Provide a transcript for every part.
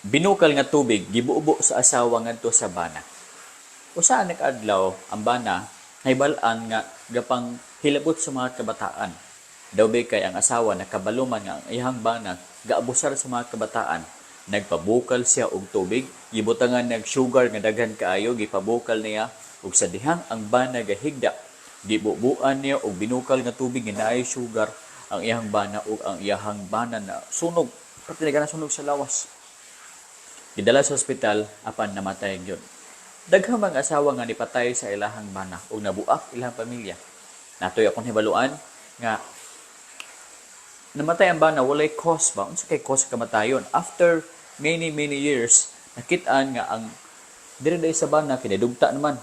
Binukal nga tubig gibubo sa asawa ngadto sa bana. Usa ka adlaw, ang bana nahibal-an nga gapang hilabot sa mga kabataan. Daw kay ang asawa nakabalo man nga ang iyang bana gaabusar sa mga kabataan. Nagpabukal siya og tubig, gibutangan nag sugar nga daghan kaayo, gipabukal niya ug sa dihang ang bana gahigda, gibubuan niya og binukal nga tubig nga naay sugar ang iyang bana ug ang iyang bana na sunog. Pati na sunog sa lawas. Gidala sa ospital apan namatay gyud. Daghang mga asawa nga nipatay sa ilahang bana ug nabuak ilang pamilya. Natoy akong hibaluan nga namatay ang bana, walay cause ba? Unsa kay cause kamatayon? After many, many years, nakit-an nga ang diri dai sa bana kinidugta naman.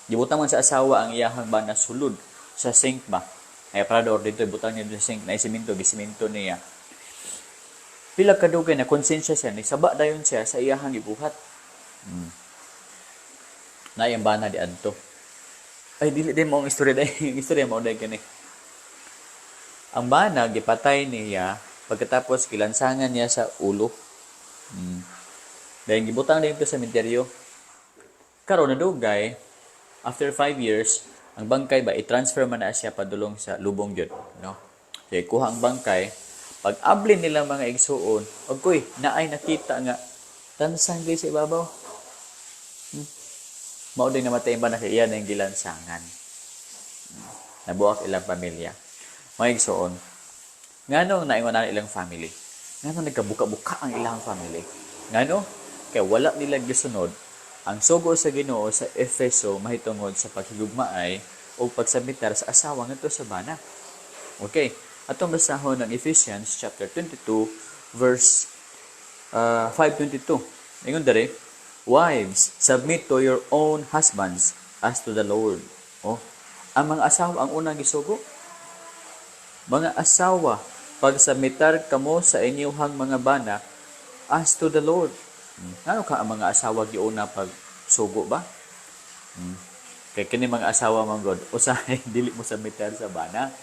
Gibutang man sa asawa ang iyahang bana sulod sa sink ba. Ay aparador dito, ibutang niya sa sink na simento, gisimento niya. Pila kadugay na konsensya siya, ni saba dayon siya sa iyahang gibuhat. Na iyang bana di adto. Ay, dili din mo ang istorya dai, ang istorya mao dai kani. Ang bana gipatay niya, pagkatapos gilansangan niya sa ulo. Dayon gibutang din sa sementeryo. Karon nadugay, after 5 years, ang bangkay ba i-transfer man na siya padulong sa lubong gyud, no? So, kuha ang bangkay, pag abli nila, mga igsuon, og naay nakita nga tansang sa ibabaw. Mao din namatay ba na kay iya nang gilansangan. Nabuak ilang pamilya. Mga igsuon, nganong naingon na ilang family? Ngano nagkabuka-buka ang ilang family? Ngano? Kay wala nila gisunod ang sugo sa Ginoo sa Efeso mahitungod sa paghigugmaay o pagsabmitar sa asawa ngadto sa bana. Okay, atong basahon ang Ephesians chapter 22 verse 5:22. Ingon diri, "Wives, submit to your own husbands as to the Lord." Oh, ang mga asawa ang unang gisugo. Mga asawa, pagsubmitar kamo sa inyuhang mga bana as to the Lord. Ngano ka ang mga asawa giuna pag sugo ba? Kay kini mga asawa man god, usahay dili mo submitar sa bana.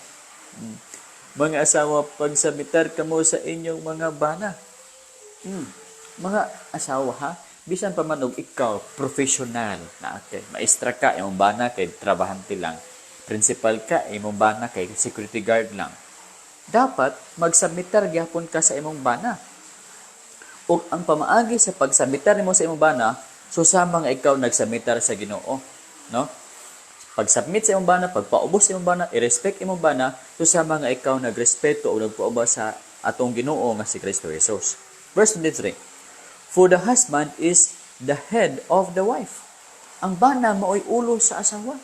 Mga asawa, pagsubmitar kamo sa inyong mga bana. Mga asawa ha, bisan pa man og ikaw professional na, okay, maestra ka, imong bana kay trabahante lang. Principal ka, imong bana kay security guard lang. Dapat magsubmitar gyapon ka sa imong bana. Ug ang pamaagi sa pagsubmitar nimo sa imong bana, susama nga ikaw nagsubmitar sa Ginoo, no? Pag-submit sa imong bana, pagpaubos sa imong bana, i-respect imong bana, susama nga ikaw nagrespeto o nagpaubos sa atong Ginoo nga si Kristo Jesus. Verse 23. "For the husband is the head of the wife." Ang bana maoy ulo sa asawa.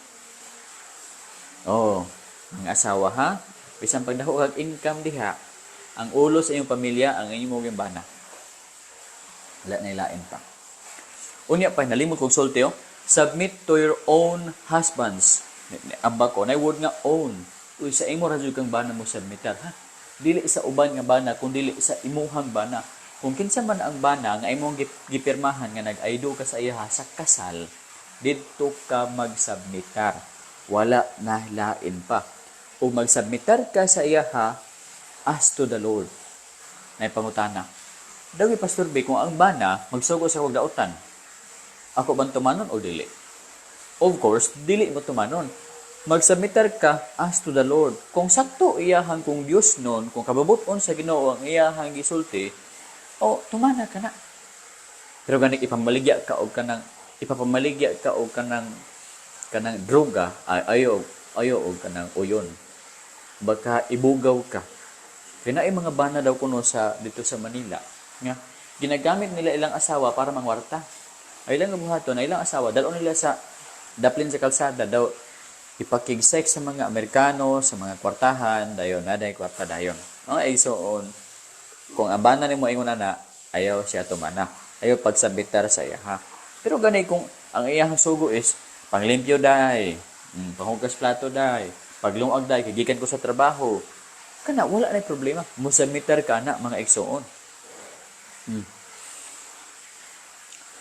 Oh, ang asawa ha, bisan pagdako kag income diha, ang ulo sa inyong pamilya ang inyong bana. Wala na ilain pa. Unya pa, nalimot kong sulti, oh. "Submit to your own husbands." Ambak ko, na word nga "own". Uy, sa imo ra jud kang bana mo submitar, ha? Dili sa uban nga bana, kung dili sa imuhang bana. Kung kinsa man ang bana nga imong gipirmahan nga nag-I do ka sa iya sa kasal, didto ka magsubmitar. Wala na lain pa. O magsubmitar ka sa iya ha, as to the Lord. Nay pangutana. Dawi, Pastor B, kung ang bana magsugo sa dautan, ako bang tumanon o dili? Of course, dili mo tumanon. Magsubmitar ka as to the Lord. Kung sakto iyahang kung Dios nun, kung kababuton sa Ginoo ang iyahang gisulti, o tumana ka na. Pero ganik ipamaligya ka og kanang ipapamaligya ka og kanang droga, ay ayo ayo og kanang uyon. Baka ibugaw ka. Kaya naay mga bana daw kuno sa dito sa Manila nga ginagamit nila ilang asawa para mangwarta. Ay ilang buhaton, ay ilang asawa dalo nila sa daplin sa kalsada daw ipakig-sex sa mga Amerikano, sa mga kwartahan, dayon na day kwarta dayon. Mga igsoon, kung ang bana nimo ingon ana, ayaw siya tumana. Ayaw pagsubmitar sa iya ha. Pero gani kung ang iyang sugo is panglimpyo day, panghugas plato day, paglungag day, kay gikan ko sa trabaho, kana wala na problema. Musubmitar ka na, mga igsoon.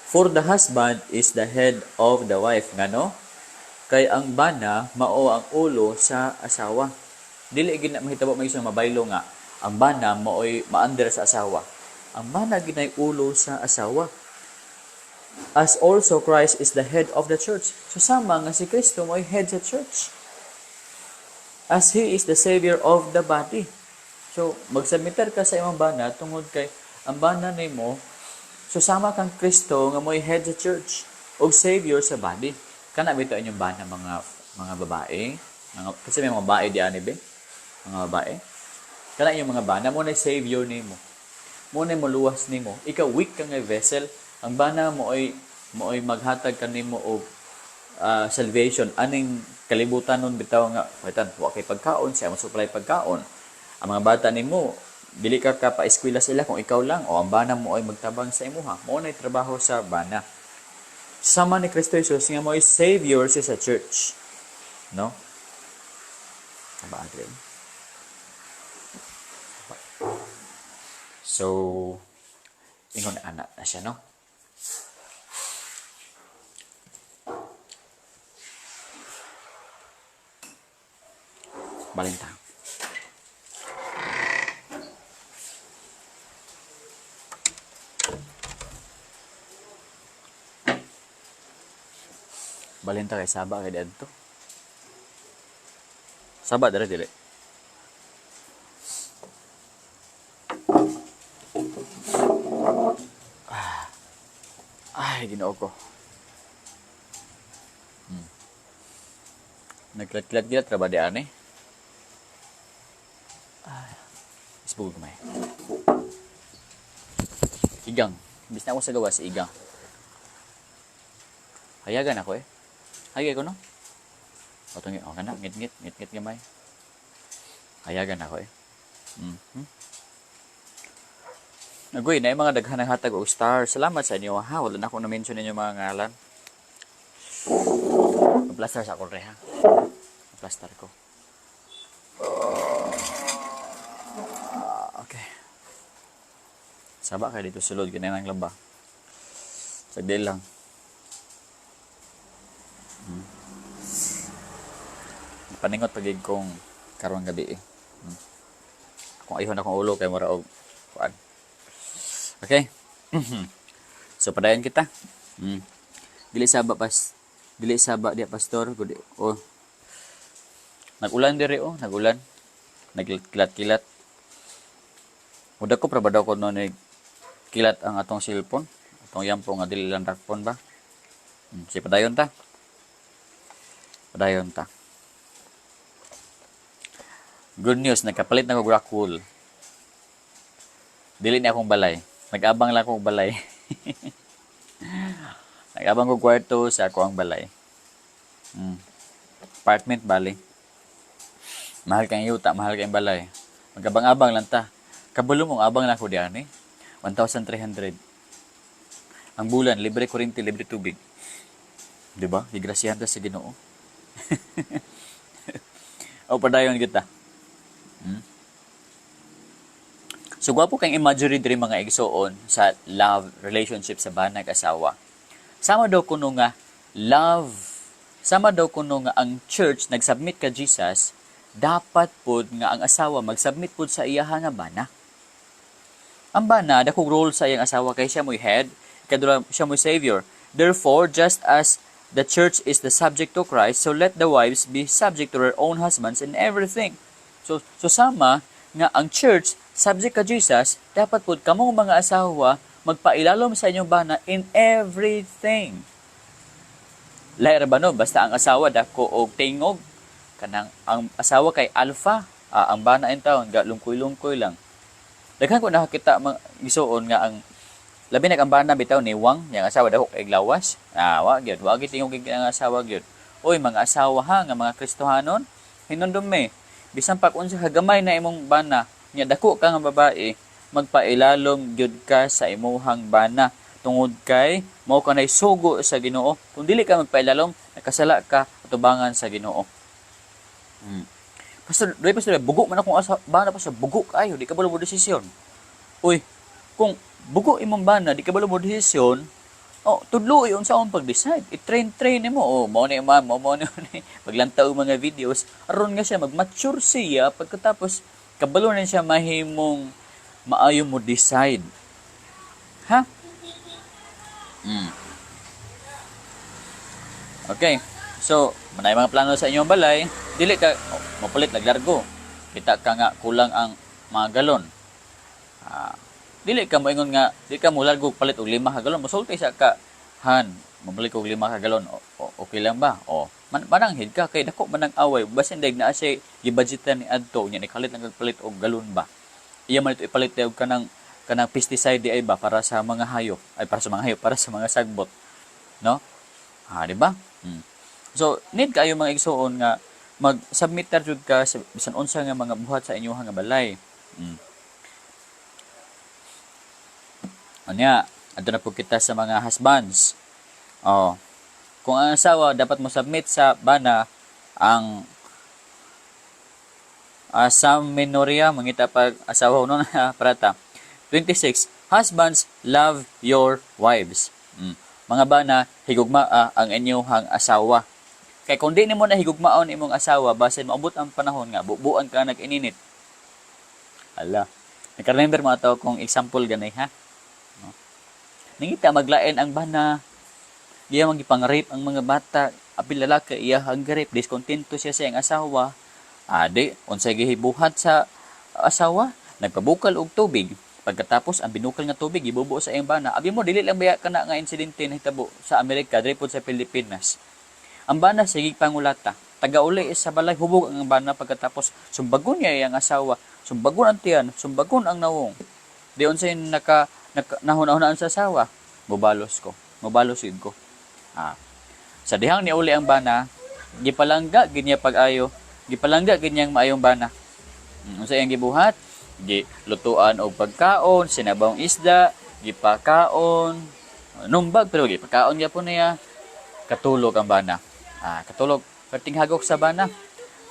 "For the husband is the head of the wife." Ngano? Kay ang bana mao ang ulo sa asawa. Dili gid na mahitabo, may isang mabaylo nga ang bana maoy maander sa asawa. Ang bana ginay ulo sa asawa. As also Christ is the head of the church. So sama nga si Kristo mo'y head sa church. As He is the Savior of the body. So, magsubmitar ka sa imong bana tungod kay ang bana nimo, so sama kang Kristo nga mo'y head sa church og Savior sa body. Kana bitaw inyong bana, mga babae, mga, kasi may mga babae di ani be, mga babae. Kana inyong mga bana mo na Savior nimo. Mo na moluwas nimo. Ikaw weak ka nga vessel, ang bana mo ay maghatag kanimo og salvation aning kalibutan nun bitaw nga waitan wa kay pagkaon, siya mo supply pagkaon. Ang mga bata nimo, dili ka ka paeskwela sila kung ikaw lang o ang bana mo ay magtabang sa imuha. Mo na trabaho sa bana. Sama ni Kristo Jesus nga mo ay savior siya sa church. No? Aba, Adrian. So, ingon anak na siya, no? Balin ta. Balin ta kay saba kay diadto. Saba dere dili. Ay, Ginoo ko. Nagkilat-kilat-kilat ra ba di ani? Ay, isbugog may. Igang. Bis na ako sa gawas, igang. Hayagan ako eh. Hayag ko no? Patungin, oh, kana, ngit-ngit, ngit-ngit gamay. Hayagan ako eh. Agoy, na yung mga daghan ng hatag og star. Salamat sa inyo ha. Wala na akong na-mention ninyo mga ngalan. Plaster sa akong reha. Plaster ko. Okay. Saba kayo dito sulod. Ganyan ang laba. Sagdi lang. Paningot pagig kong karong gabi eh. Kung ayun akong ulo kay mura og kuan. Okay. So padayon kita. Dili saba pas, dili saba diya pastor gudi. Oh. Nagulan diri oh, nagulan. Nagkilat-kilat. Muda ko pra ba daw ko no ni kilat ang atong cellphone, atong yampo nga dili lang dakpon ba. Si padayon ta. Padayon ta. Good news, nagkapalit na ko Rockwool. Dili ni akong balay. Nag-abang lang akong balay. Nag-abang ko kwarto sa ako ang balay. Apartment bali. Mahal kang yuta, mahal kang balay. Mag-abang-abang lang ta. Kabalo mong abang lang ako diyan eh. 1,300. Ang bulan, libre kuryente, libre tubig. Diba? Gigrasyahan ta sa Ginoo. O, padayon kita. So, gwapo kang imagery diri mga igsoon sa love relationship sa banag asawa. Sama daw kuno nga love, sama daw kuno nga ang church nagsubmit ka Jesus, dapat pod nga ang asawa magsubmit pod sa iyaha nga bana. Ang bana dakong role sa iyang asawa kay siya mo'y head, kadula siya mo'y savior. Therefore, just as the church is the subject to Christ, so let the wives be subject to their own husbands in everything. So sama nga ang church subject ka Jesus, dapat pud kamong mga asawa magpailalom sa inyong bana in everything. Lahi ra ba no? Basta ang asawa dako og tingog, kanang ang asawa kay alpha, ang bana in taon ga lungkoy-lungkoy lang. Daghan ko nakakita mga gisuon nga ang labi na ang bana bitaw ni Wang, yang asawa dako kay lawas. Wa gyud, wa gyud tingog ang asawa gyud. Oy mga asawa ha nga mga Kristohanon, hinumdum me. Bisan pag unsa ka gamay na imong bana, nya dako ka nga babae, magpailalom gyud ka sa imuhang bana tungod kay mao ka nay sugo sa Ginoo. Kung dili ka magpailalom, nakasala ka atubangan sa Ginoo. Pastor, doy pastor, bugo man akong asa, bana pa sa bugo kayo, di ka balo mo desisyon. Uy, kung bugo imong bana, di ka balo mo desisyon, oh, tudlo unsa akong pag-decide. I-train-train nimo. Oh, mao ni ma'am, mao ni paglantaw mga videos aron nga siya mag-mature siya pagkatapos kabalo na siya mahimong maayo mo decide. Ha? Okay. So, manay mga plano sa inyong balay, dili ka oh, mopalit naglargo. Kita ka nga kulang ang mga galon. Dili ka moingon nga di ka molargo palit og 5 ka galon, mosulti sa ka, "Han, mopalit og 5 ka galon, okay lang ba?" O man mananghid ka kay dako man ang away, basin daig naa siya gibudgetan ni adto, nya nikalit lang kag palit og galon ba. Iya man ito ipalit og kanang pesticide di ay ba para sa mga hayop, ay para sa mga hayop, para sa mga sagbot, no? Ah, di ba? So, need kayo, mga igsuon, nga mag-submit jud ka sa bisan unsa nga mga buhat sa inyong nga balay. Unya, adto na po kita sa mga husbands. Oh. Kung ang asawa dapat mo submit sa bana ang sa minoria mangita pag asawa no na prata. 26. Husbands, love your wives. Mga bana, higugmaa ang inyong asawa. Kay kung di nimo na higugmaon imong asawa, basin maabot ang panahon nga bubuan ka nag-ininit. Ala. Naka-remember mo ato kung example ganay, ha? No? Nangita maglain ang bana. Iya man gipang-rape ang mga bata, apil lalaki iya ang rape, diskontento siya sa iyang asawa. Adi, unsay gihibuhat sa asawa? Nagpabukal og tubig. Pagkatapos ang binukal nga tubig gibubo sa iyang bana. Abi mo dili lang baya kana nga insidente nahitabo sa Amerika, diri pod sa Pilipinas. Ang bana sige pangulata. Tagauli sa balay, hubog ang bana, pagkatapos sumbagon niya iyang asawa, sumbagon ang tiyan, sumbagon ang nawong. Di unsay naka nahuna-hunaan sa asawa, "Mobalos ko, mobalos gid ko." Sa dihang niuli ang bana, gipalangga gid niya pag-ayo, gipalangga gid niyang maayong bana. Unsa iyang gibuhat? Gilutuan og pagkaon, sinabawng isda, gipakaon, numbag pero gipakaon gyapon niya. Katulog ang bana. Katulog. Perting hagok sa bana.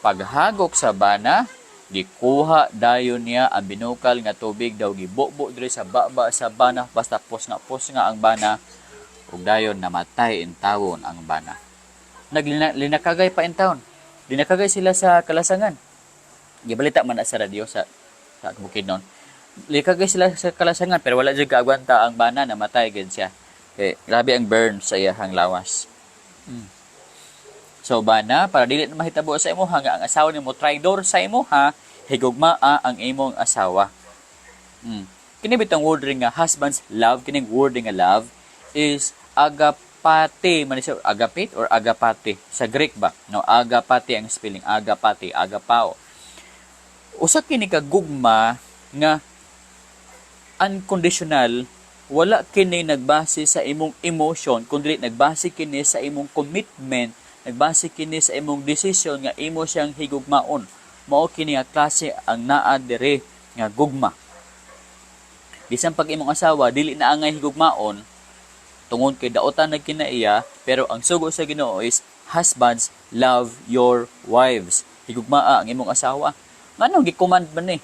Paghagok sa bana, gikuha dayon niya ang binukal nga tubig daw, gibubo diri sa baba sa bana, basta pos nga ang bana ug dayon namatay intawon ang bana. Naglinakagay pa intawon. Linakagay sila sa kalasangan. Gibalita man na sa radyo sa Bukidnon. Likagay sila sa kalasangan pero wala jud kaagwanta ang bana, namatay gid siya. Kay grabe ang burn sa iyahang lawas. So bana, para dili na mahitabo sa imo nga ang asawa nimo traidor sa imo ha, higugmaa ang imong asawa. Kini bitong wording nga "husbands love", kining wording nga "love" is agapate man siya, agapit or agapate sa Greek ba? No, agapate ang spelling, agapate, agapao. Usa kini ka gugma nga unconditional, wala kini nagbase sa imong emotion kundi nagbase kini sa imong commitment, nagbase kini sa imong desisyon nga imo siyang higugmaon. Mao kini nga klase ang naa dire nga gugma. Bisan pag imong asawa dili na angay higugmaon tungod kay daotan na kinaiya, pero ang sugo sa Ginoo is "Husbands, love your wives." Higugmaa ang imong asawa. Nganong gi-command man ni?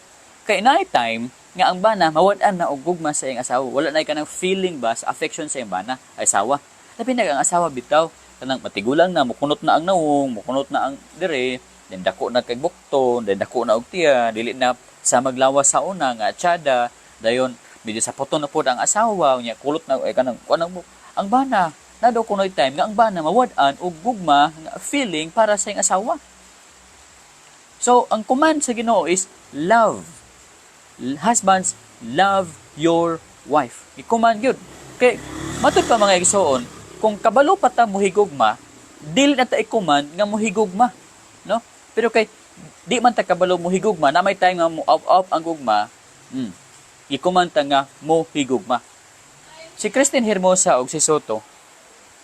Kay naay time nga ang bana mawad-an na og gugma sa iyang asawa. Wala na kanang feeling ba sa affection sa iyang bana, ay asawa. Labi na ang asawa bitaw kanang matigulang na, mukunot na ang nawong, mukunot na ang dire, then dako na kay bukton, then dako na og tiyan, dili na sa maglawas sa una nga atsada, dayon medyo sa puton na pod ang asawa, unya kulot na ay kanang kuan ang ang bana. Na daw kunoy time nga ang bana mawad-an og gugma nga feeling para sa iyang asawa. So, ang command sa Ginoo is love. Husbands, love your wife. I-command yun. Kay, matud pa, mga igsoon, kung kabalo pa ta mohigugma, dili na ta i-command nga mohigugma. No? Pero kay, di man ta kabalo mohigugma, na may time nga mo off-off ang gugma, i-command ta nga mohigugma. Si Kristine Hermosa og si Sotto,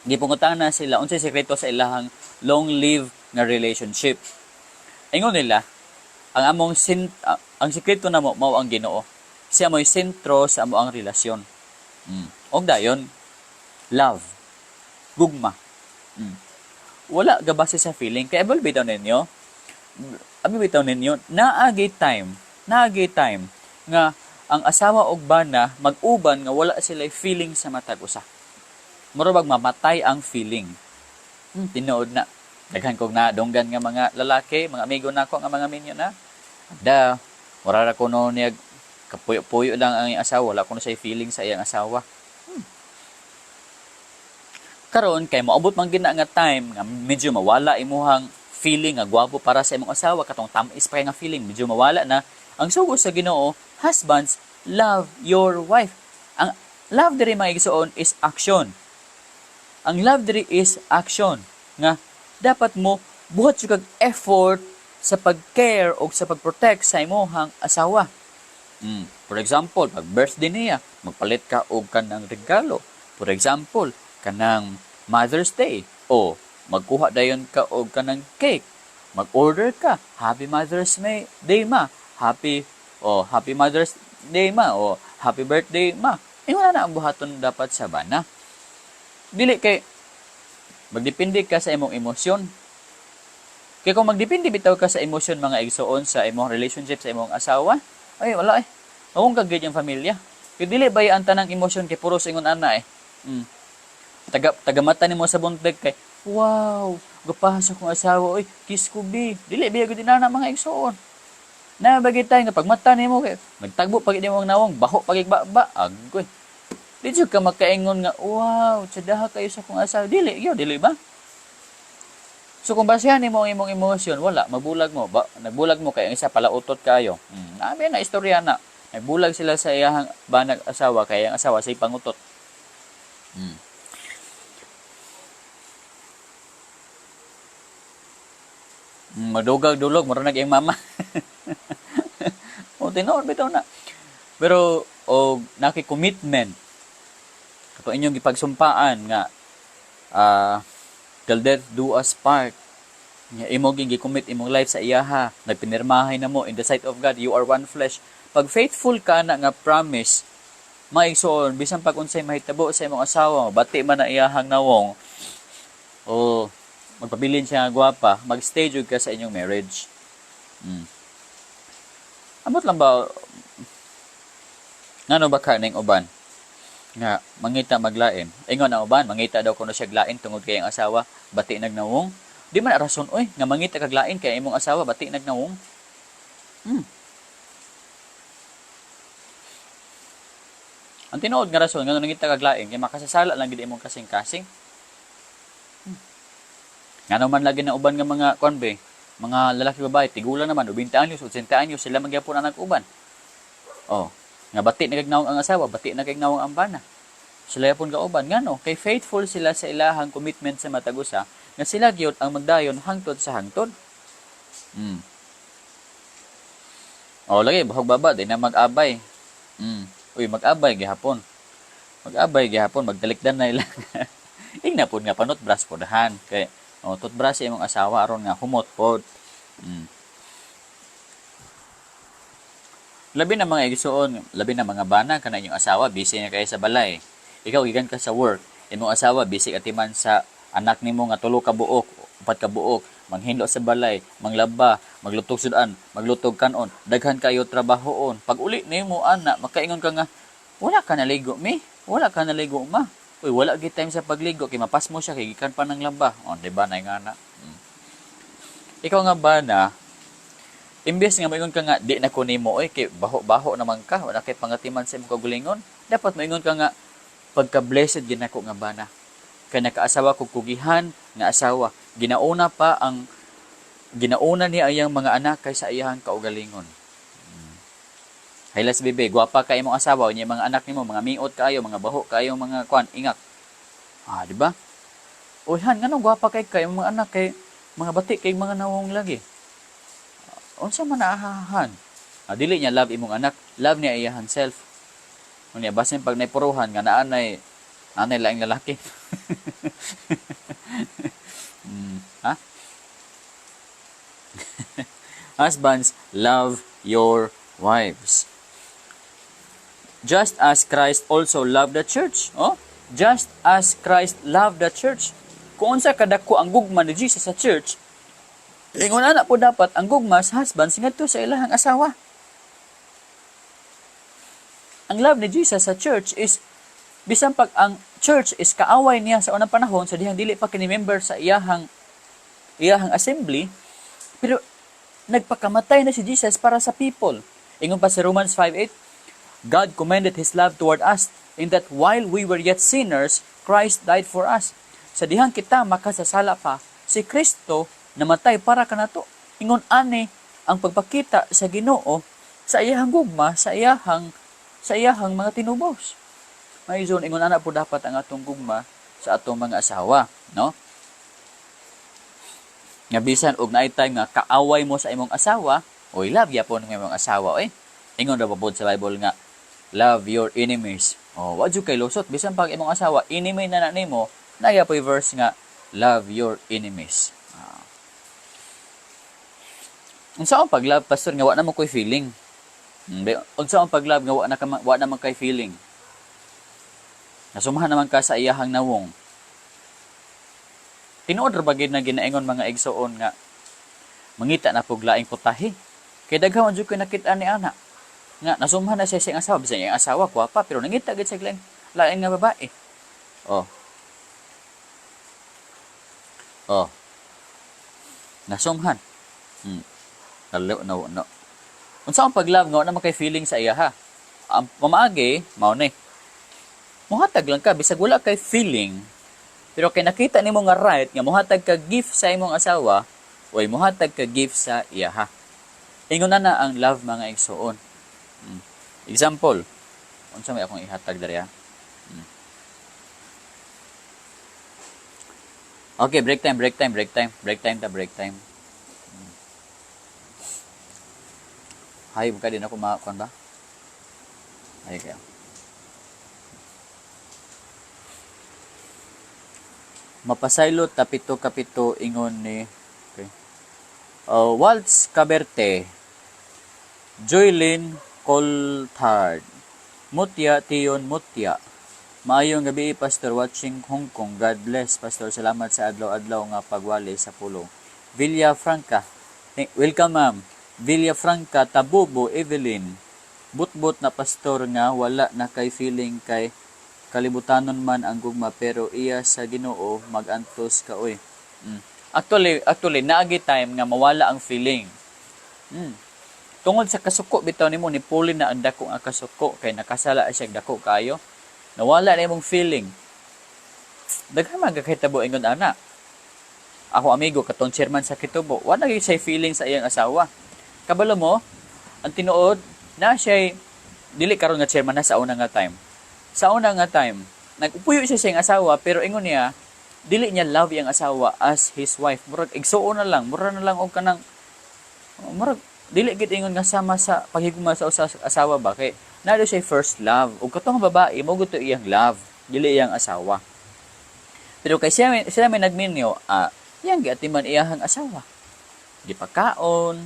gipangutana sila unsay sekreto sa ilahang long live nga relationship. Ingon nila, ang sekreto namo mao ang Ginoo. Siya mo'y sentro sa amo ang relasyon. Og dayon, love, gugma. Wala gabase sa feeling. Kay abol bitaw ninyo, abi bitaw ninyo, naagay time nga ang asawa og bana mag-uban nga wala sila feeling sa matag usa. Mura bag mamatay ang feeling. Tinuod na. Daghan kog na dunggan nga mga lalaki, mga amigo nako nga mga minyo na. Da, mura ra kuno niya kapuyo-puyo lang ang iyang asawa, wala kuno siya feeling sa iyang asawa. Karon kay moabot man gina nga time nga medyo mawala imuhang feeling nga gwapo para sa imong asawa, katong tam-is pa kay nga feeling, medyo mawala na. Ang sugo sa Ginoo, husbands, love your wife. Ang love diri, mga igsoon, is action. Ang love diri is action nga dapat mo buhat jud kag effort sa pag-care o sa pag-protect sa imong asawa. For example, pag birthday niya, magpalit ka og kanang regalo. For example, kanang Mother's Day, o magkuha dayon ka og kanang cake. Mag-order ka, "Happy Mother's Day, ma. Happy o Happy Mother's Day, ma, o Happy Birthday, ma." Ingon na ang buhaton dapat sa bana. Dili kay magdepende ka sa imong emosyon. Kay kung magdepende bitaw ka sa emosyon, mga igsoon, sa imong relationship sa imong asawa, ay wala eh. Mawong kag yung pamilya. Kay dili ba ang tanang emosyon kay puros ingon ana eh. Taga tagamata nimo sa buntag kay, "Wow, gwapaha sa akong asawa oy, kiss ko bi." Dili biya gud na mga igsoon. Na bagay tayo nga pagmata nimo kay nagtagbo pag nimo ang nawong, baho pag ba, agoy. Di jud ka makaingon nga, "Wow, tsadaha kayo sa akong asawa." Dili, gyud, dili ba? So kung basehan nimo ang imong emosyon, wala, mabulag mo. Ba, nagbulag mo kay ang isa palautot kayo. Abi na istorya na. Nagbulag sila sa iyahang banag asawa kay ang asawa say pangutot. Madugag dulog, mura nag iyang mama. O tinuod bitaw na. Pero og naki commitment kato inyong gipagsumpaan nga till death do us part, nga imo ging gi-commit imong life sa iyaha, nagpinirmahay na mo in the sight of God, you are one flesh. Pag faithful ka na nga promise, maigsoon, bisan pag unsay mahitabo sa imong asawa, bati man na iyahang nawong o magpabilin siya nga gwapa, magstay jud ka sa inyong marriage. Amot lang ba, ngano ba ka ning uban nga mangita maglain? Ingon ang uban, mangita daw kuno siya lain tungod kay ang asawa bati nagnawong. Di man rason oy nga mangita kag lain kay imong asawa bati nagnawong. Ang tinuod nga rason nga nangita kag lain kay makasasala lang gid imong kasing-kasing. Ngano man lagi na uban nga mga kuan be, mga lalaki babae tigulang naman, 20 anyos, 80 anyos sila magyapon ang uban. Oh, nga bati na kag ang asawa, bati na kag ang bana. Sila yapon kauban ngano kay faithful sila sa ilahang commitment sa matag usa nga sila gyud ang magdayon hangtod sa hangtod. Oh, lagi bahog baba di na mag-abay. Uy, mag-abay gihapon. Mag-abay gihapon, magtalikdan na ilang. Ingna pod nga panutbrush pod han kay oh, toothbrush imong asawa aron nga humot pod. Labi na, mga igsuon, labi na mga bana, kana inyong asawa busy na kayo sa balay. Ikaw gikan ka sa work, imong asawa busy atiman sa anak nimo nga tulo ka buok, upat ka buok, manghinlo sa balay, manglaba, maglutog sudan, maglutog kanon, daghan kayo trabahoon. Pag uli nimo ana, makaingon ka nga, "Wala ka naligo mi, wala ka naligo ma." Uy, wala gid time sa pagligo kay mapasmo siya kay gikan pa ng laba. Oh, di ba na nga na. Ikaw nga ba na imbes nga moingon ka nga, "Di na ko nimo oy kay baho-baho naman ka, wala kay pangatiman sa imong kaugalingon," dapat moingon ka nga, "Pagka blessed gid nako nga bana. Kay nakaasawa kog kugihan nga asawa. Ginauna pa ang ginauna niya ang iyang mga anak kaysa iyang kaugalingon." Haylas bebe, gwapa ka imong asawa, unya mga anak nimo, mga miot kaayo, mga baho kaayo, mga kwan, ingak. Ah, di ba? Uy, han, ngano gwapa kay kay mga anak kay mga bati kay mga nawong lagi. Unsa man naahahan? Ah, dili niya love imong anak, love niya iyahan self. Unya basin pag naipuruhan nga naanay anay laing lalaki. Ha? Husbands, love your wives. Just as Christ also loved the church. Oh? Just as Christ loved the church. Kung unsa kadako ang gugma ni Jesus sa church, ingon ana po dapat ang gugma sa husband ngadto sa ilahang asawa. Ang love ni Jesus sa church is bisan pag ang church is kaaway niya sa unang panahon sa dihang dili pa kini member sa iyahang iyahang assembly, pero nagpakamatay na si Jesus para sa people. Ingon pa sa Romans 5:8, God commended His love toward us in that while we were yet sinners, Christ died for us. Sa dihang kita makasasala pa, si Kristo namatay para kanato. Ingon ani ang pagpakita sa Ginoo sa iyahang gugma, sa iyahang mga tinubos. Mga igsoon, ingon ana po dapat ang atong gugma sa atong mga asawa, no? Nga bisan og naay time nga kaaway mo sa imong asawa, oy, love gyapon ng imong asawa, oy. Ingon ra ba sa Bible nga love your enemies? Oh, wa jud kay lusot bisan pag imong asawa enemy na na nimo, naa poy verse nga love your enemies. Ah. Unsa ang pag-love, Pastor, nga wa na mo koy feeling? Unsa ang pag-love nga wa na man kay feeling? Nasumahan naman ka sa iyahang nawong. Tinuod ra ba gid na ginaingon, mga igsoon, nga mangita na pug laing putahe? Kay daghan man jud koy nakita ni ana nga nasumhan na siya sa iyang asawa, bisan iyang asawa gwapa, pero nangita gid siya laing lain nga babae. Oh. Oh. Nasumhan. Nalo, no, no. Unsa ang pag-love nga wa na man kay feeling sa iya ha? Ang pamaagi mao ni. Muhatag lang ka bisag wala kay feeling. Pero kay nakita nimo nga right nga muhatag ka gift sa imong asawa, oy, muhatag ka gift sa iya ha. Ingon na na ang love, mga igsoon. Example, unsa may akong ihatag diri ha? Okay, break time, break time, break time, break time ta, break time. Hay, ka din ako makakuan ba? Ay, kaya. Mapasaylo tapito kapito ingon ni, okay. Waltz Caberte, Joylyn Colthard, Mutya Tion Mutya. Maayong gabi, Pastor, watching Hong Kong. God bless, Pastor. Salamat sa adlaw-adlaw nga pagwali sa pulong. Villa Franca. Welcome, ma'am. Villa Franca Tabubo Evelyn. Butbot na, Pastor, nga wala na kay feeling kay kalibutanon man ang gugma, pero iya sa Ginoo magantos ka oy. Actually, naagi time nga mawala ang feeling. Tungod sa kasuko bitaw nimo ni puli na ang dako nga kasuko kay nakasala siya dako kaayo. Nawala na imong feeling. Daghan man kahitabo ingon ana. Ako amigo katong chairman sa Kitubo, wala gyud siya feeling sa iyang asawa. Kabalo mo, ang tinuod na siya dili karon nga chairman na, sa una nga time. Sa una nga time, nagpuyo siya sa iyang asawa, pero ingon niya dili niya love iyang asawa as his wife. Murag igsuon na lang, mura na lang og kanang murag dili gid ingon nga sama sa paghigugma sa usa asawa ba, kay naa siya first love ug katong babae mo gud iyang love, dili iyang asawa. Pero kay siya sila may nagminyo, iyang giatiman iyahang asawa. Gipakaon,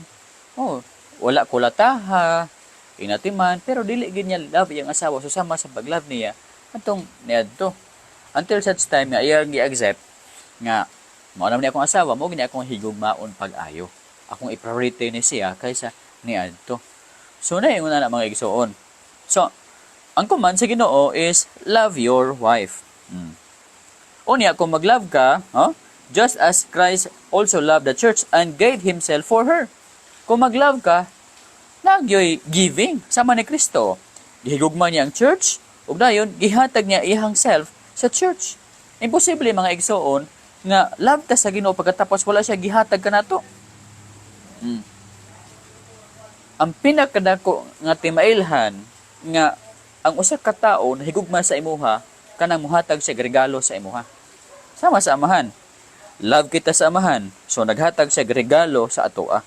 oh, wala kulataha, inatiman, pero dili gid niya love iyang asawa. So sama sa pag-love niya atong niadto. Until such time nga iyang gi-accept nga mao naman ni akong asawa, mao gini akong higugmaon pag-ayo. Akong i-priority ni siya kaysa niadto. So na ingon na mga igsoon. So, ang command sa Ginoo is love your wife. Unya kung mag-love ka, oh, just as Christ also loved the church and gave himself for her. Kung mag-love ka, nagyoy giving sama ni Kristo. Gihigugma niya ang church ug dayon gihatag niya iyang self sa church. Imposible, mga igsoon, nga love ta sa Ginoo pagkatapos wala siya gihatag kanato. Ang pinakadako nga timailhan nga ang usa ka tawo nahigugma sa imuha kanang muhatag siya regalo sa imuha. Sama sa Amahan. Love kita sa Amahan. So naghatag siya regalo sa atoa.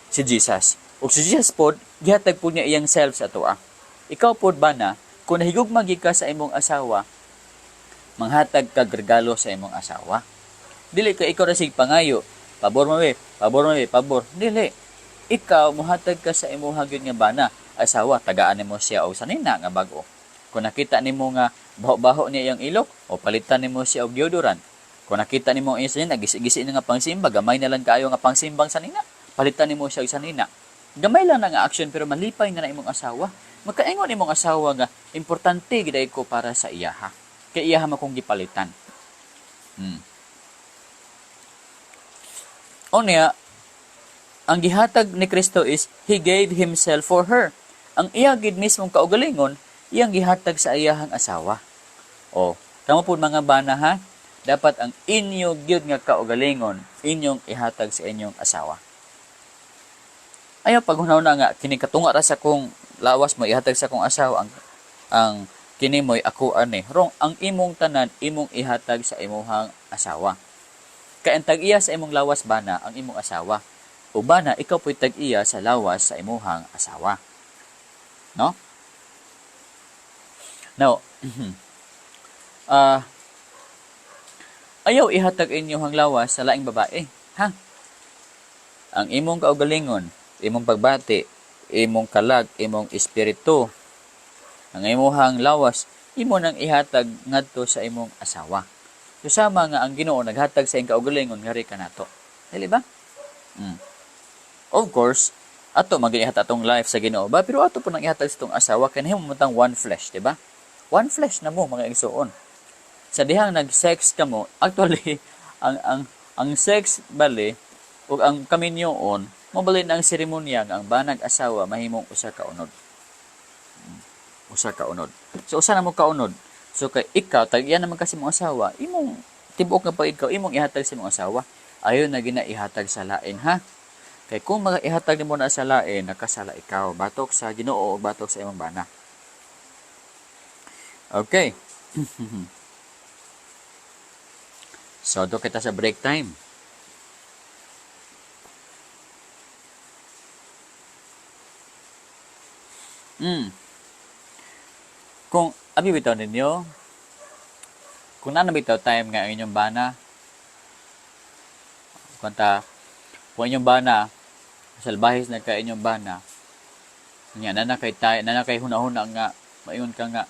Si Jesus. Ug si Jesus pod gihatag pod niya iyang self sa atoa. Ikaw pod ba na kung nahigugma gid ka sa imong asawa, manghatag kag regalo sa imong asawa. Dili ka ikaw ra sig pangayo. Pabor man be, pabor man be, pabor. Dili. Ikaw muhatag ka sa imuha gyud nga bana. Asawa, tagaan nimo siya og sanina nga bag-o. Kung nakita nimo nga baho-baho niya iyang ilok, o palitan nimo siya og deodorant. Kung nakita nimo ang iyang sanina, gisi-gisi na nga pangsimba, gamay na lang kaayo nga pangsimbang sanina, palitan nimo siya og sanina. Gamay lang na nga action pero malipay na na imong asawa. Makaingon imong asawa nga importante gid ko para sa iyaha. Kay iyaha man kong gipalitan. Unya, ang gihatag ni Kristo is He gave Himself for her. Ang iya gid mismong kaugalingon, iyang gihatag sa iyahang asawa. O, kamo po mga bana ha, dapat ang inyo gyud nga kaugalingon inyong ihatag sa inyong asawa. Ayaw paghunahuna nga kini katunga ra sa kong lawas mo ihatag sa akong asawa, ang kini mo'y ako ani. Wrong, ang imong tanan imong ihatag sa imuhang asawa. Kay ang tag-iya sa imong lawas bana ang imong asawa. O bana, ikaw po'y tag-iya sa lawas sa imuhang asawa. No? Now, ayaw ihatag inyong lawas sa laing babae. Ha? Ang imong kaugalingon, imong pagbati, imong kalag, imong espiritu, ang imuhang lawas, imo nang ihatag ngadto sa imong asawa. So, sama nga ang Ginoo naghatag sa iyang kaugalingon ngari kanato. Dili ba? Of course, ato magihatag atong life sa Ginoo ba, pero ato po nang ihatag sa itong asawa kay nahimo man tang one flesh, di ba? One flesh na mo mga igsuon. Sa dihang nag-sex kamo, actually ang sex bali ug ang kaminyoon mo bali na ang seremonya nga ang banag asawa mahimong usa ka unod. Usa ka unod. So usa na mo ka unod. So kay ikaw tag-iya naman kasi mong asawa, imong tibuok nga pag ikaw imong ihatag sa imong asawa. Ayo na gina ihatag sa lain ha. Kay kung ihatag nimo na sa lain, nakasala ikaw batok sa Ginoo o batok sa imong bana. Okay. So do kita sa break time. Kung abi bitaw ninyo, kung naa na bitaw time nga ang inyong bana, kunta, kung inyong bana, salbahis na ka inyong bana, nya na kay tay, na kay hunahuna nga maingon ka nga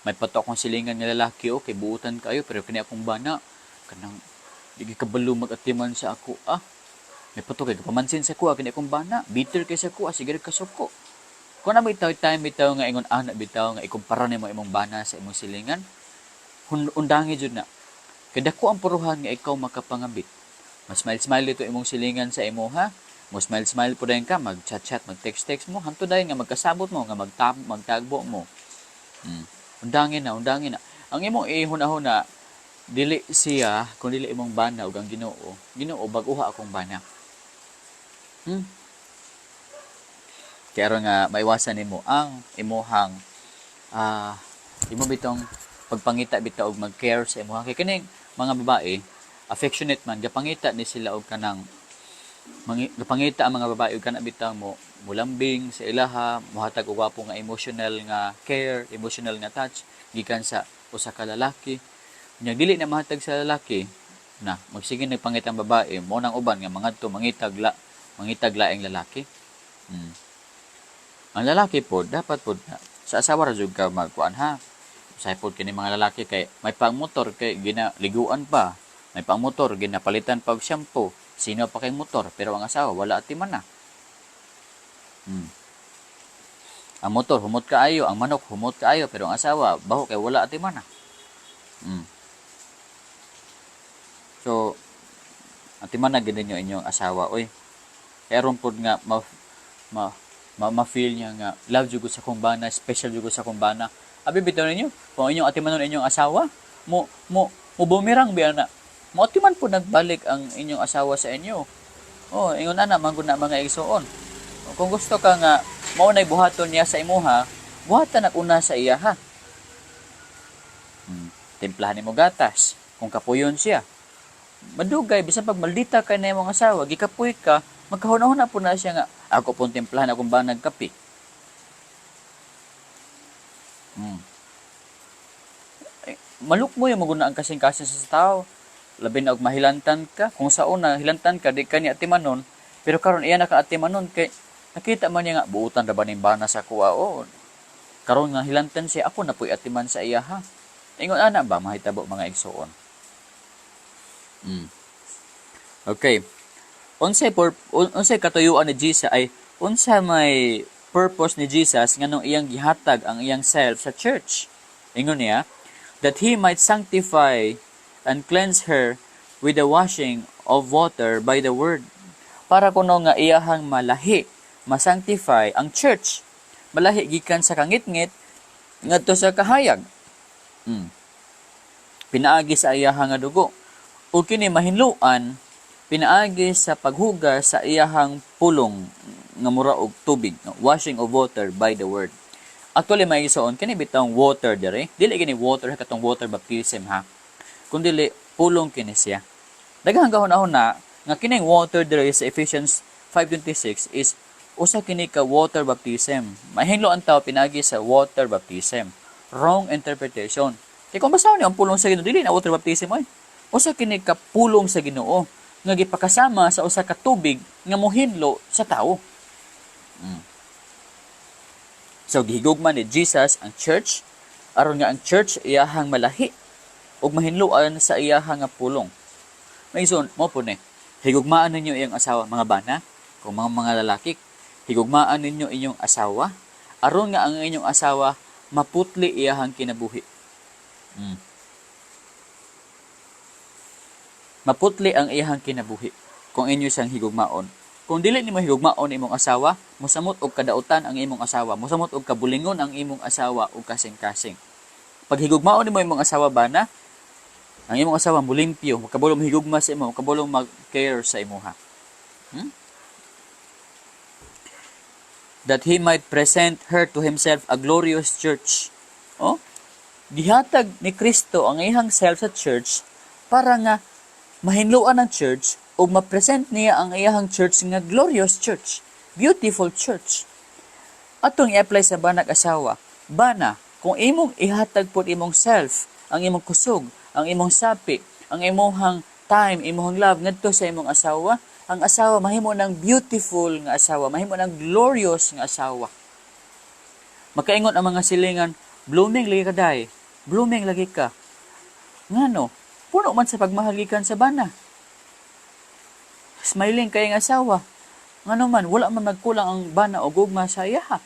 may pato akong silingan nga lalaki, okay, buutan kayo, pero kini akong bana kanang di kabalo mag-atiman sa ako, ah. May pato kay kapamansin sa kuha kini akong bana, bitter kay sa kuha, sige kasuko. Kung na bitaw time bitaw nga ingon ana bitaw nga ikumpara nimo imong bana sa imong silingan, undangi jud na. Kay dako ang puruhan nga ikaw makapangabit. Mas smile-smile dito imong silingan sa imo ha. Mo smile-smile po dayon ka, mag-chat-chat, mag-text-text mo, hanto dayon nga magkasabot mo, nga magtagbo mo. Undangin na, undangin na. Ang imong ihuna-huna, dili siya, kung dili imong bana ug ang Ginoo, Ginoo bag-uha akong bana. Kaya aron nga maiwasan nimo ang imuhang imo bitong pagpangita bitaw og mag-care sa imuha. Kay kining mga babae, affectionate man, gapangita ni sila og kanang gapangita ang mga babae og kana bitaw mo mulambing sa ilaha, mohatag og gwapo nga emotional nga care, emotional nga touch gikan sa usa ka lalaki. Nya dili na mahatag sa lalaki na magsige nagpangita ang babae, mo nang uban nga mangadto mangitag laing lalaki. Ang lalaki pod dapat pod na sa asawa ra jud ka magkuan ha. Usahay pod kini mga lalaki kay may pangmotor kay ginaliguan pa, may pangmotor ginapalitan pa og shampoo, sino pa kay motor pero ang asawa wala atiman na. Ang motor humot kaayo, ang manok humot kaayo pero ang asawa baho kay wala atiman na. So atiman na gid ninyo inyong asawa oy. Kay aron pod nga ma-feel niya nga love jud ko sa akong bana, special jud ko sa akong bana. Abi bitaw ninyo, kung inyong atimanon inyong asawa, mo bumerang biya na. Mo atiman po nagbalik ang inyong asawa sa inyo. Oh, ingon ana man gud na mga igsuon. Kung gusto ka nga mao nay buhaton niya sa imuha, buhatan na una sa iya ha. Timplahan nimo gatas kung kapuyon siya. Madugay bisan pag maldita kay na imong asawa, gikapuy ka, magkahuna-huna po na siya nga ako pong timplahan akong banag kape. Malukmo yung maguna ang kasing-kasing sa tao. Labi na og mahilantan ka. Kung sa una, hilantan ka, di ka niya atimanon. Pero karon iya na ka atimanon kay nakita man niya nga, buutan ra ba ning bana sa kuha? Oo. Karon nga hilantan siya, ako na po'y atiman sa iya ha. Ingon ana ba, mahitabo mga igsuon. Okay. Unsay katuyuan ni Jesus ay unsa may purpose ni Jesus nganong iyang gihatag ang iyang self sa church? Ingon niya, that he might sanctify and cleanse her with the washing of water by the word. Para kuno nga iyahang malahi, masanctify ang church. Malahi gikan sa kangitngit, ngadto sa kahayag. Pinaagi sa iyahang nga dugo. Ug kini mahinloan pinaagi sa paghugas sa iyahang pulong nga mura og tubig, no? Washing of water by the word. Actually, mga igsoon, kini bitawng water dire, dili kini water katong water baptism ha. Kundi pulong kini siya. Daghang gahuna-huna nga kining water dire sa Ephesians 5:26 is usa kini ka water baptism. Mahinlo ang tao pinaagi sa water baptism. Wrong interpretation. Kay kung basahon niyo ang pulong sa Ginoo, dili na water baptism oy. Usa kini ka pulong sa Ginoo nga gipakasama sa usa ka tubig nga mohinlo sa tawo. So gihigugma ni Jesus ang church aron nga ang church iyahang malahi ug mahinloan sa iyahang nga pulong. Mga igsoon, mao po ni. Higugmaan ninyo iyong asawa, mga bana, kung mga lalaki, higugmaan ninyo inyong asawa aron nga ang inyong asawa maputli iyahang kinabuhi. Maputli ang iyahang kinabuhi kung inyo siyang higugmaon. Kung dili nimo higugmaon imong asawa, mosamot og kadautan ang imong asawa, mosamot og kabulingon ang imong asawa ug kasing-kasing. Pag higugmaon nimo imong asawa, bana, ang imong asawa mulimpyo, makabalo higugma sa imo, makabalo mag-care sa imuha. That he might present her to himself a glorious church. Oh? Gihatag ni Kristo ang iyang self sa church para nga mahinloan ang church ug ma-present niya ang iyang church nga glorious church, beautiful church. Atong i-apply sa banag asawa. Bana, kung imong ihatag pod imong self, ang imong kusog, ang imong sapi, ang imong time, imong love ngadto sa imong asawa, ang asawa mahimo ng beautiful nga asawa, mahimo ng glorious nga asawa. Makaingon ang mga silingan, "Blooming lagi ka day, blooming lagi ka." Ngano? Puno man sa pagmahal gikan sa bana. Smiling kay ang asawa. Ngano man, wala man magkulang ang bana og gugma sa iyaha.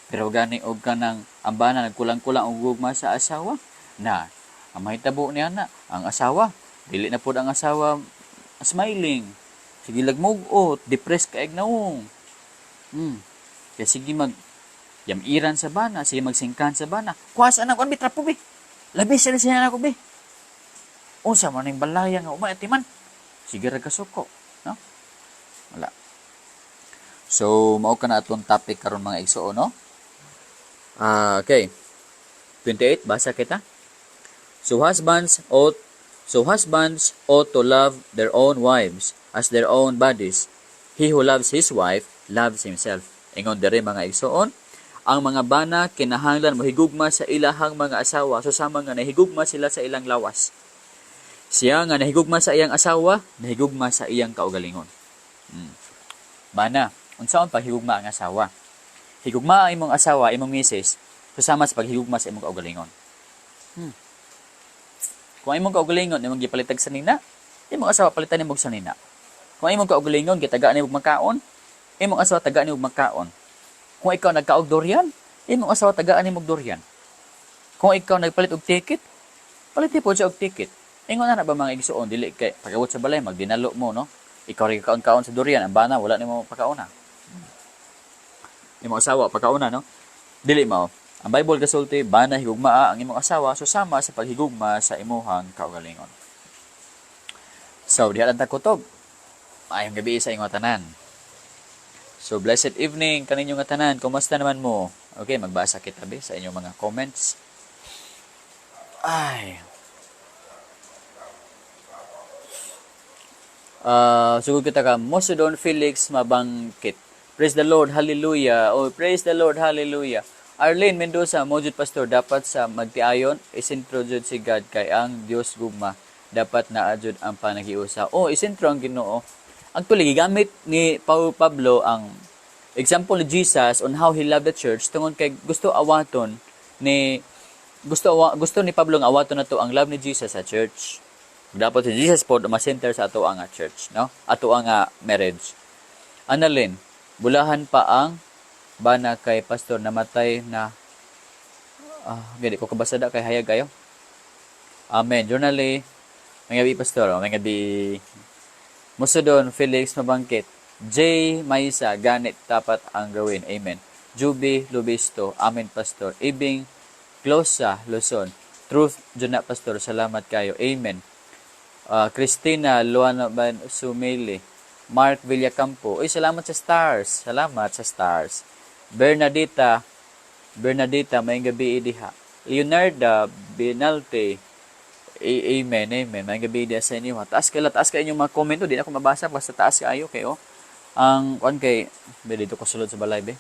Pero gani og kanang ang bana nagkulang-kulang og gugma sa asawa, na ang mahitabo niya na ang asawa, dili na pud ang asawa smiling. Sige lag mugot, depressed kay naong. Kaya sige mag yamiran sa bana, sige magsingkan sa bana. "Kuwas anak ko, trapo bi. Labi sila siya anak ko bi. Unsa man ning balaya nga umay man." Sige ra kasuko, no? Wala. So, mao ka na atong topic karon, mga igsoon, no? Ah, okay. 28, basa kita. So husbands ought to love their own wives as their own bodies. He who loves his wife loves himself. Ingon diri, mga igsoon, ang mga bana kinahanglan mohigugma sa ilahang mga asawa so sama nga nahigugma sila sa ilang lawas. Siya nga nahigugma sa iyang asawa, nahigugma sa iyang kaugalingon. Bana, unsaon paghigugma ang asawa? Higugma ang imong asawa, imong misis, susama sa paghigugma sa imong kaugalingon. Kung ang imong kaugalingon imong gipalitag sanina, imong asawa palitan nimo og sanina. Kung ang imong kaugalingon gitagaan nimo og makaon, imong asawa tagaan nimo og makaon. Kung ikaw nagkaog durian, imong asawa tagaan nimo og durian. Kung ikaw nagpalit og ticket, palit po siya og ticket. Ingon na ba, mga igsuon, dili kay pag-abot sa balay magdinalo mo, no? Ikaw rin kaon-kaon sa durian, ang bana wala nimo pakauna. Imong asawa pakauna, no? Dili mao. Ang Bible gasulti, bana, higugmaa ang imong asawa susama sa paghigugma sa imuhang kaugalingon. So, diha lang ta kutob. Maayong gabi sa inyong tanan. So, blessed evening kaninyo nga tanan. Kumusta naman mo? Okay, magbasa kita be sa inyong mga comments. Ay. Sugod kita ka Mosodon Felix Mabangkit. Praise the Lord, hallelujah. Oh, praise the Lord, hallelujah. Arlene Mendoza, "Mao jud, Pastor, dapat sa magtiayon, isentro jud si God kay ang Dios gugma. Dapat naa jud ang panaghiusa." Oh, isentro ang Ginoo. Actually, gigamit ni Paul Pablo ang example ni Jesus on how he loved the church tungod kay gusto ni Pablo nga awaton nato ang love ni Jesus sa church. Dapat si Jesus po ma-center sa ato ang church, no? Ato ang marriage. Annalyn, "Bulahan pa ang bana kay pastor namatay na." Ah, gani ko kabasada kay hayag kayo. Amen. Journally, mga gabi, Pastor, oh, mga gabi. Musodon Felix Mabangkit. J. Maisa, "Ganit dapat ang gawin. Amen." Juby Lubisto, "Amen, Pastor." Ibing Closa, Luzon. Truth, jud na, Pastor. Salamat kayo. Amen. Christina Luana Ban Sumili. Mark Villacampo. Uy, salamat sa stars. Salamat sa stars. Bernadita. Bernadita, maayong gabi diha. Leonarda Binalte. Amen, amen. Maayong gabi diha sa inyo. Taas kay taas kay inyong mga comment. Di na ako mabasa basta taas kayo kayo. Ang kuan kay be dito ko sulod sa balay be.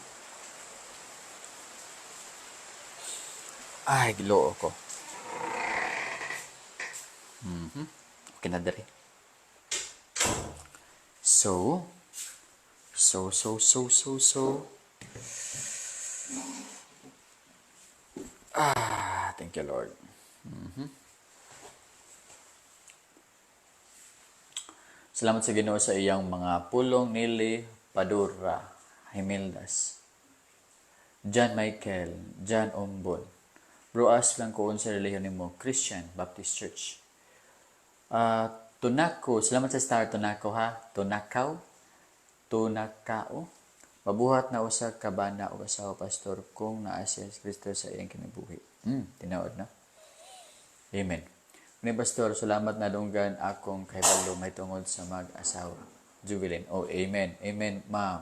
Ay, Ginoo ko. Okay na diri. So, so, so, so, so, so. Ah, thank you, Lord. Salamat sa Ginoo sa iyang mga pulong. Nili Padura, Himildas. John Michael, John Ombon. Bro, ask lang ko unsa relihiyon nimo? Christian Baptist Church. Tunako, salamat sa star, Tunako ha. Tunakaw, Tunakao. Mabuhat na usa ka bana o asawa, Pastor, kung naa si Kristo sa iyang kinabuhi. Tinuod na. Amen. Ni Pastor, salamat na dunggan akong kahibalo may tungod sa mag-asawa. Jubilin. Oh, amen. Amen, ma'am.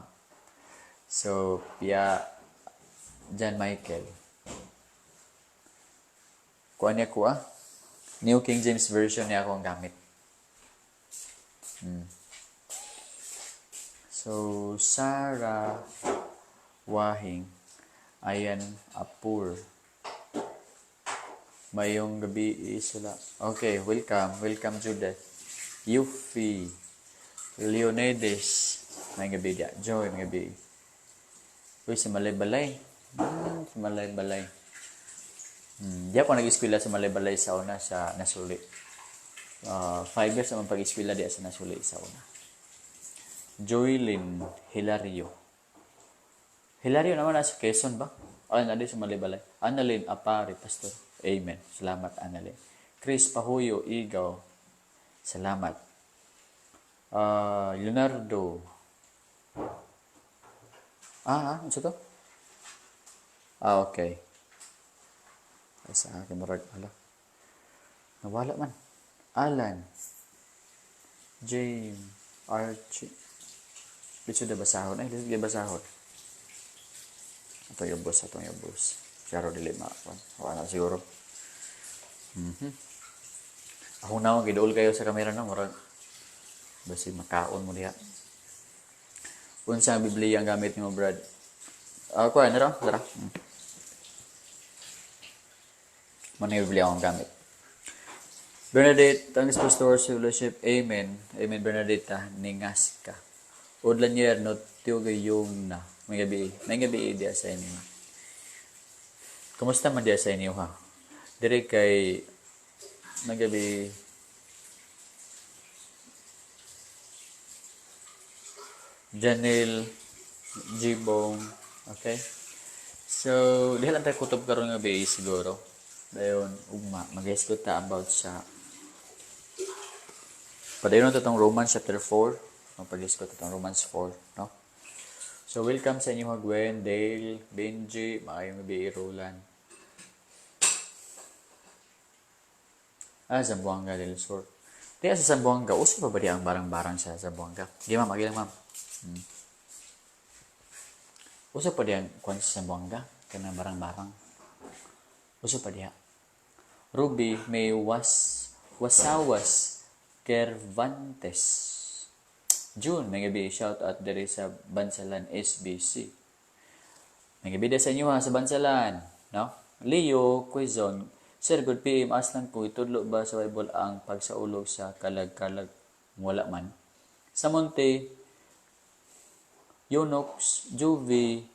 So, Pia John Michael. Kuha niya ko ah. New King James Version niya ako ang gamit. So, Sarah Wahing, Ayan Apur. Maayong gabi sila. Okay, welcome. Welcome, Judith. Yuffie. Leonidas. Maayong gabi diya. Joy, maayong gabi. Uy, sa Malaybalay. Sa Malaybalay. Di ako nag-eskwela sa Malaybalay sa una, sa Nasuli. 5 years naman pag-eskwela diya sa Nasuli sa una. Joylyn Hilario. Hilario naman nasa Quezon ba? Ay, nadi sa Malaybalay. Annalyn Apari, Pastor. Amen. Salamat, Annalyn. Chris Pahuyo, Igaw. Salamat. Leonardo. Ah, ano to? Ah, okay. Ay, sa akin, murag, ala. Nawala man. Alan. James. Archie. Lisod na basahon. Ay, lisod na basahon. Ato yung bus, ato yung bus. Siguro dili ma. Wala siguro. Ako na, giduol kayo sa kamera no, murag basi makaon mo diha. Unsa ang Biblia ang gamit nimo, Brad? Ah, kuha na ra, tara. Mao na Biblia akong gamit. Bernadette, thanks, Pastor Fellowship. Amen. Amen, Bernadette. Ningas ka. Udlanier, no tiyo yung na. Maayong gabi. Maayong gabi diya sa inyo. Kumusta man diya sa inyo ha? Dire kay maayong gabi. Janel Gibong. Okay? So, diha lang tayo kutob karon nga gabi siguro. Dayon ugma mag-escort ta about sa padayon na tong Romans chapter 4. Mapag-escort ta tong Romans 4, no? So, welcome sa inyo, Gwen, Dale, Benji, maayong gabi, Roland. Ah, Zamboanga del Sur. Di sa Zamboanga, uso pa ba di ang barang-barang sa Zamboanga? Di ma'am, agi lang ma'am. Uso pa di ang kuan sa Zamboanga? Kanang barang-barang. Uso pa diha. Ruby may was wasawas Cervantes. June, maayong gabi, shout out diri sa Bansalan SBC. Maayong gabi sa inyo ha, sa Bansalan, no? Leo Quezon, Sir, good PM, aslan ko, itudlo ba sa Bible ang pagsaulog sa kalag-kalag? Wala man. Sa Monte, Yonox, Juvie,